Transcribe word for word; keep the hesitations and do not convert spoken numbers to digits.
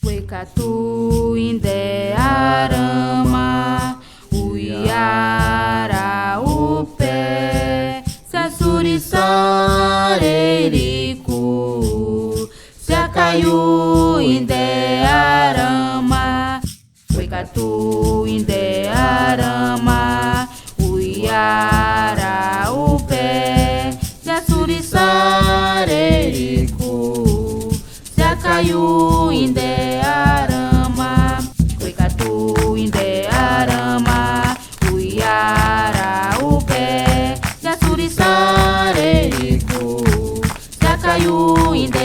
Weka tu inde arama, uyara upe, syasurisare iriku, syakayu inde arama. Weka tu inde arama, uyara upe, syasurisare iriku, syakayu inde arama. Weka tu inde arama, uyara upe, syasurisare iriku, syakayu inde